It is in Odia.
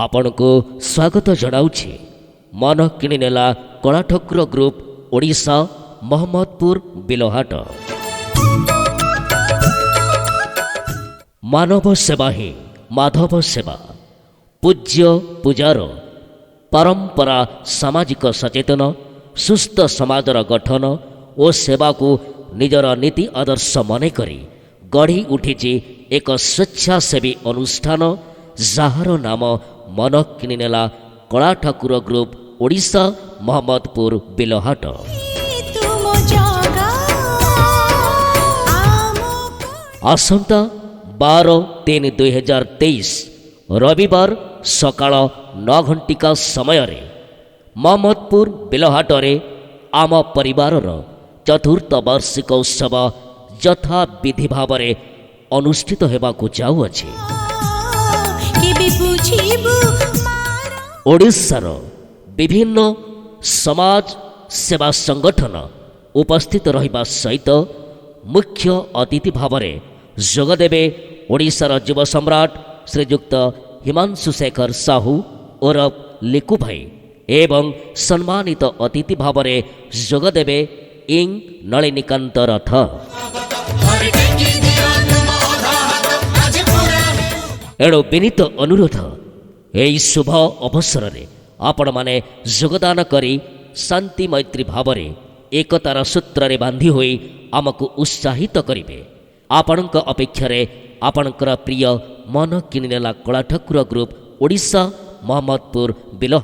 ଆପଣଙ୍କୁ ସ୍ୱାଗତ ଜଣାଉଛି ମନ କିଣିନେଲା କଳାଠାକୁର ଗ୍ରୁପ, ଓଡ଼ିଶା, ମହମ୍ମଦପୁର ବିଲହାଟ। ମାନବ ସେବା ହିଁ ମାଧବ ସେବା। ପୂଜ୍ୟ ପୂଜାର ପରମ୍ପରା, ସାମାଜିକ ସଚେତନ, ସୁସ୍ଥ ସମାଜର ଗଠନ ଓ ସେବାକୁ ନିଜର ନୀତି ଆଦର୍ଶ ମନେକରି ଗଢ଼ି ଉଠିଛି ଏକ ସ୍ୱେଚ୍ଛାସେବୀ ଅନୁଷ୍ଠାନ, ଯାହାର ନାମ ମନ କିଣିନେଲା କଳାଠାକୁର ଗ୍ରୁପ, ଓଡ଼ିଶା, ମହମ୍ମଦପୁର ବିଲହାଟ। ତୁମ ଜଗା ଆମ। ଆସନ୍ତା 12/3/2023 ରବିବାର ସକାଳ 9 ଘଣ୍ଟିକା ସମୟରେ ମହମ୍ମଦପୁର ବିଲହାଟରେ ଆମ ପରିବାରର ଚତୁର୍ଥ ବାର୍ଷିକ ଉତ୍ସବ ଯଥାବିଧି ଭାବରେ ଅନୁଷ୍ଠିତ ହେବାକୁ ଯାଉଅଛି। କେବେ ବୁଝିବୁ ମାର। ଓଡ଼ିଶାର ବିଭିନ୍ନ ସମାଜ ସେବା ସଂଗଠନ ଉପସ୍ଥିତ ରହିବା ସହିତ ମୁଖ୍ୟ ଅତିଥି ଭାବରେ ଯୋଗଦେବେ ଓଡ଼ିଶାର ଯୁବ ସମ୍ରାଟ ଶ୍ରୀଯୁକ୍ତ ହିମାଂଶୁ ଶେଖର ସାହୁ ଓରଫ ଲିକୁ ଭାଇ ଏବଂ ସମ୍ମାନିତ ଅତିଥି ଭାବରେ ଯୋଗଦେବେ ଇଂ ନଳିନୀକାନ୍ତ ରଥ। ଏଣୁ ବିନୀତ ଅନୁରୋଧ, ଏହି ଶୁଭ ଅବସରରେ ଆପଣମାନେ ଯୋଗଦାନ କରି ଶାନ୍ତି ମୈତ୍ରୀ ଭାବରେ ଏକତାର ସୂତ୍ରରେ ବାନ୍ଧି ହୋଇ ଆମକୁ ଉତ୍ସାହିତ କରିବେ। ଆପଣଙ୍କ ଅପେକ୍ଷାରେ ଆପଣଙ୍କର ପ୍ରିୟ ମନ କିଣିନେଲା କଳାଠାକୁର ଗ୍ରୁପ, ଓଡ଼ିଶା, ମହମ୍ମଦପୁର ବିଲ।